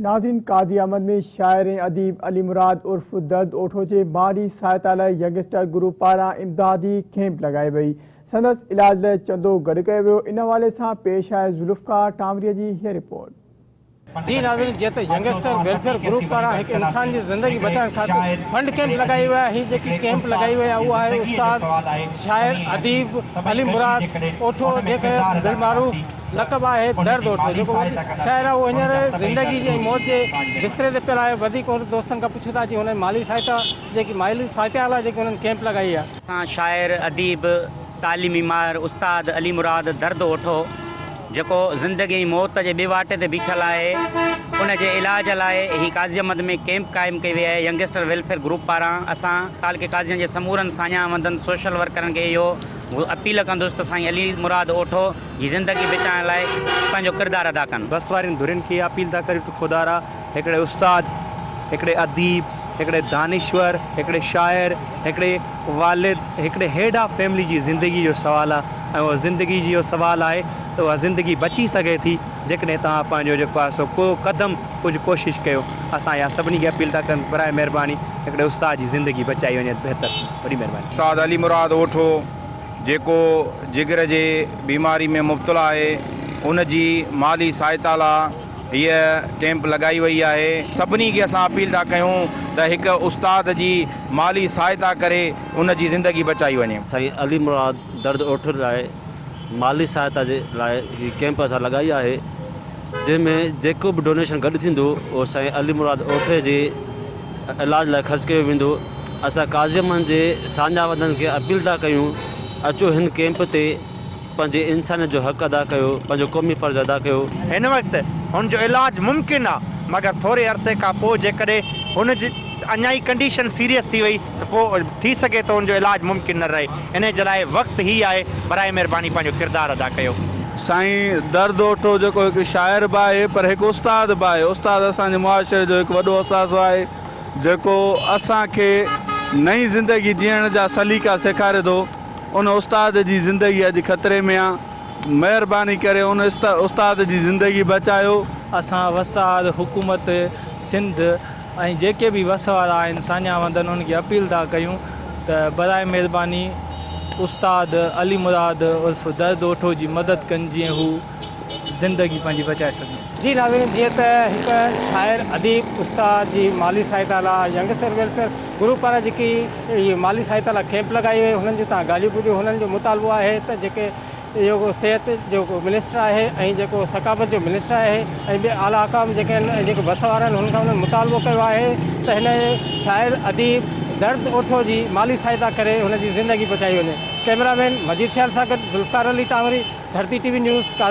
ناظرين قاضي احمد ۾ شاعر ۽ اديب علي مراد عرف درد اوٺو جي مالي سهائتا لاء ينگسٽر گروپ پاران امدادي ڪيمپ لڳائي وئي سندس علاج لاء چندو گڏ ڪيو ويو ان حوالي سان پيش آهي ذوالفقار ٽانوري جي هيء رپورٽ. جي ناظرين جيئن ته ينگسٽر ويلفيئر گروپ پاران هڪ انسان جي زندگي بچائڻ خاطر فنڊ ڪيمپ لڳائي وئي آهي هي جيڪي ڪيمپ لڳائي وئي آهي اهو آهي استاد شاعر اديب علي مراد اوٺو جنهن کي بالمعروف لقب آهي درد اوٺو جيڪو شاعر آهي اهو هينئر زندگي جي ۽ موت جي بستري تي پيل آهي وڌيڪ هن دوستن کان پڇون ٿا جي هن مالي سهائتا جيڪي مالي سهائتا لاء جيڪي هنن ڪيمپ لڳائي آهي. اسان شاعر، اديب، تعليمي ماهر استاد علي مراد درد اوٺو جيڪو زندگي ۽ موت جي ٻي واٽي تي بيٺل آهي ان جي علاج لاء هي قاضي احمد ۾ ڪيمپ قائم ڪئي وئي آهي ينگسٽر ويلفيئر گروپ پاران اسان تعلقي قاضين جي سمورن ساڃاهه وندن سوشل ورڪرن کي اهو اپيل ڪندس ته سائين علي مراد اوٺو جي زندگي بچائڻ لاء پنهنجو ڪردار ادا ڪن. بس وارين ڌرين کي اپيل ٿا ڪريون ته خدارا هڪڙي استاد، هڪڙي اديب، هڪڙي دانشور، هڪڙي شاعر، هڪڙي والد، هڪڙي هيڊ آف فيملي جي زندگي جو سوال آ ۽ اهو زندگي جو سوال آهي ته اها زندگي بچي سگهي ٿي جيڪڏهن توهان پنهنجو جيڪو آهي سو ڪو قدم ڪجهه ڪوشش ڪيو اسان اها سڀني کي اپيل ٿا ڪريون ته براء مهرباني هڪڙي استاد جي زندگي بچائي وڃي ته بهتر وڏي مهرباني. استاد علي مراد اوٺو جيڪو جگر جي بيماري ۾ مبتلا آهي ان جي مالي سهائتا لا هيء ڪيمپ لڳائي وئي آهي. سڀني کي اسان اپيل ٿا ڪيون ته هڪ استاد جي مالي سهائتا ڪري ان جي زندگي بچائي وڃي. سائين علي مراد درد اوٺ لاء مالي سهائتا جي لاء هي ڪيمپ اسان لڳائي آهي جنهن ۾ جيڪو به ڊونيشن گڏ ٿيندو اهو سائين علي مراد اوٺي جي علاج لاء خرچ ڪيو ويندو. اسان قاضي احمد جي ساڃاهه وندن کي اپيل ٿا ڪيون اچو هن ڪيمپ تي پنهنجي انسانيت جو حق ادا ڪيو پنهنجو قومي فرض ادا ڪيو. هن وقت هن جو علاج ممڪن آ مگر ٿوري عرصي کان پوء جيڪڏهن هن جي اڃا ئي ڪنڊيشن سيريس ٿي وئي ته پوء ٿي سگهي ٿو هن جو علاج ممڪن نه رهي انهي جي لاء وقت هي آهي براء مهرباني پنهنجو ڪردار ادا ڪيو. سائين درد اوٺو جيڪو هڪ شاعر به آهي پر هڪ استاد به آهي استاد اسان جي معاشري جو هڪ وڏو اثاثو آهي جيڪو اسان کي نئين زندگي جيئڻ جا سليقا سيکاري ٿو ان استاد جي زندگي اڄ خطري ۾ آ مهرباني ڪري ان استاد جي زندگي بچايو. اسان وس آهر حڪومت سنڌ ۽ جيڪي به وس وارا آهن ساڃاهه وندن انهن کي اپيل ٿا ڪيون ته براء مهرباني استاد علي مراد عرف درد اوٺو جي مدد ڪن جيئن هو زندگي پنهنجي بچائي سگهن. جي ناظرين جيئن ته هڪ شاعر اديب استاد جي مالي سهائتا لا ينگسٽر ويلفيئر گروپ پاران جيڪي هي مالي سهائتا لا ڪيمپ لڳائي وئي هنن جون تهان ڳالهيون ٻڌيون هنن جو مطالبو آهي ته جيڪي اهو صحت جو منسٽر آهي ۽ جيڪو ثقافت جو منسٽر آهي ۽ ٻيا اعليٰ حڪام جيڪي آهن ۽ جيڪي وس وارا آهن هنن کان انهن مطالبو ڪيو آهي ته هن شاعر اديب درد اوٺو جي مالي سهائتا ڪري هن جي زندگي بچائي وڃي ڪئميرا مين مجيد سيال سان گڏ Zulfiqar Ali Tanwari Dharti T V news.